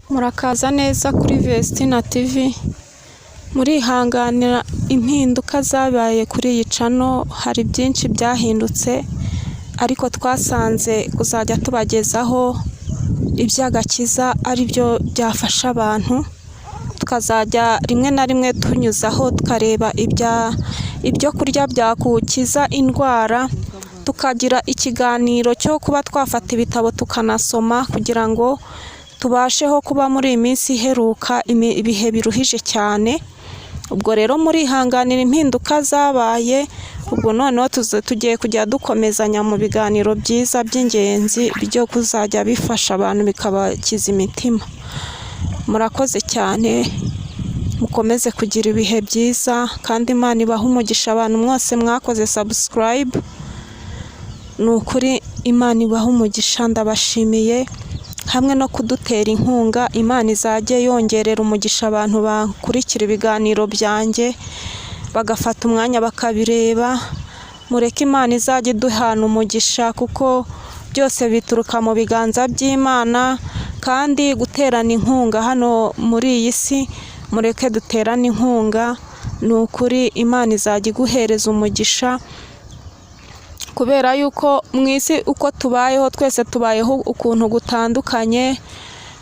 Murakaza neza kuri Vestina TV, murihanganira impinduka zabaye kuri iyi channel, hari byinshi byahindutse ariko twasanze kuzajya tubagezaho iby'agakiza ari byo byafasha abantu, tukazajya rimwe na rimwe tunyuzaho tukareba ibyo kurya byagukiza indwara, tukagira ikiganiro cyo kuba twafata ibitabo tukanasoma kugira ngo tubasheho kuba muri iyi minsi iheruka, ibihe biruhije cyane. Ubwo rero murihanganira impinduka zabaye, ubwo noneho tugiye kujya dukomezanya mu biganiro byiza by'ingenzi byo kuzajya bifasha abantu bikabakiza imitima. Murakoze cyane, mukomeze kugira ibihe byiza kandi Imana ibahe umugisha abantu mwose mwakoze subscribe, ni ukuri Imana ibahe umugisha, ndabashimiye, hamwe no kudutera inkunga. Imana izajye yongerera umugisha abantu bakurikira ibiganiro byanjye, bagafata umwanya bakabireba. Mureke Imana izajye iduhana umugisha kuko byose bituruka mu biganza by'Imana, kandi guterana inkunga hano muri iyi si, mureke duterane inkunga, ni ukuri Imana izajya iguhereza umugisha, kubera yuko mu isi uko tubayeho twese tubayeho ukuntu gutandukanye,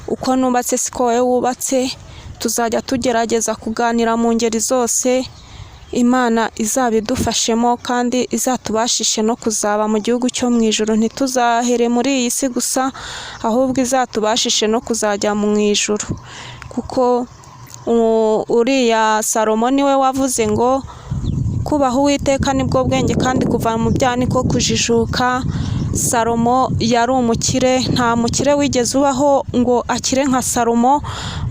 uko nubatse siko wowe wubatse, tuzajya tugerageza kuganira mu ngeri zose, Imana izabidufashemo kandi izatubashishe no kuzaba mu gihugu cyo mu ijuru, ntituzahere muri iyi si gusa, ahubwo izatubashishe no kuzajya mu ijuru, kuko uriya Salomo niwe wavuze ngo kubaha Uwiteka nibwo bwenge kandi kuva mu byaha niko kujijuka. Salomo yari umukire, nta mukire wigeze ubaho ngo akire nka Salomo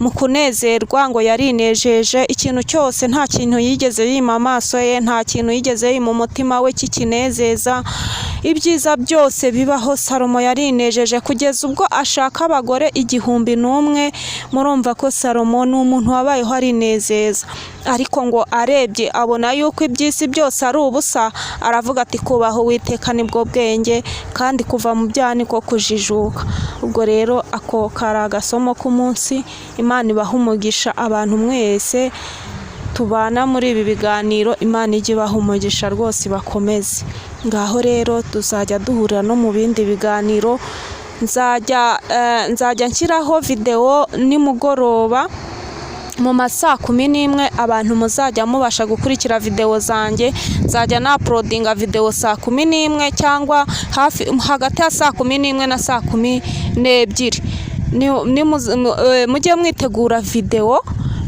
mu kunezerwa, ngo yarinejeje ikintu cyose, nta kintu yigeze yima amaso ye, nta kintu yigeze yima umutima we kikinezeza. Ibyiza byose bibaho Salomo yarinejeje kugeza ubwo ashaka abagore 1001. Murumva ko Salomo ni umuntu wabayeho arinezeza, ariko ngo arebye abona yuko iby'isi byose ari ubusa, aravuga ati kubaha Uwiteka nibwo bwenge kandi kuva mu byaha niko kujijuka. Ubwo rero ako kari agasomo k'umunsi. Imana ibahe umugisha abantu mwese tubana muri ibi biganiro, Imana ijye ibaha umugisha rwose, ibakomeze. Ngaho rero tuzajya duhurira no mu bindi biganiro, nzajya nshyiraho videwo nimugoroba mu ma saa 11, abantu muzajya mubasha gukurikira videwo zanjye, nzajya nauploadinga videwo saa 11 cyangwa hafi hagati ya saa 11 na saa 12. Mujye mwitegura videwo,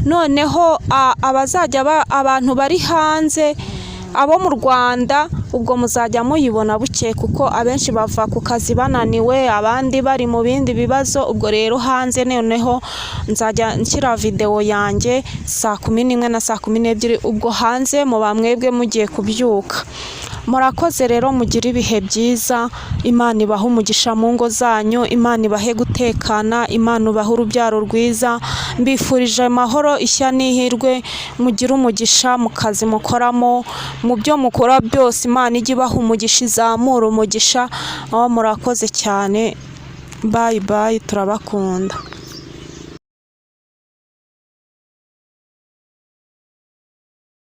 noneho abazajya abantu bari hanze, abo mu Rwanda, ubwo muzajya muyibona buke kuko abenshi bava ku kazi bananiwe, abandi bari mu bindi bibazo. Ubwo rero hanze noneho nzajya nshyira videwo yanjye saa 11 na saa 12, ubwo hanze muba mwebwe mugiye kubyuka. Murakoze rero, mugire ibihe byiza, Imana ibahe umugisha mu ngo zanyu, Imana ibahe gutekana, Imana ibahe urubyaro rwiza, mbifurije amahoro, ishya n'ihirwe, mugire umugisha mu kazi mukoramo, mu byo mukora byose, Imana ijye ibaha umugisha, izamure umugisha, aho murakoze cyane, bye bye, turabakunda.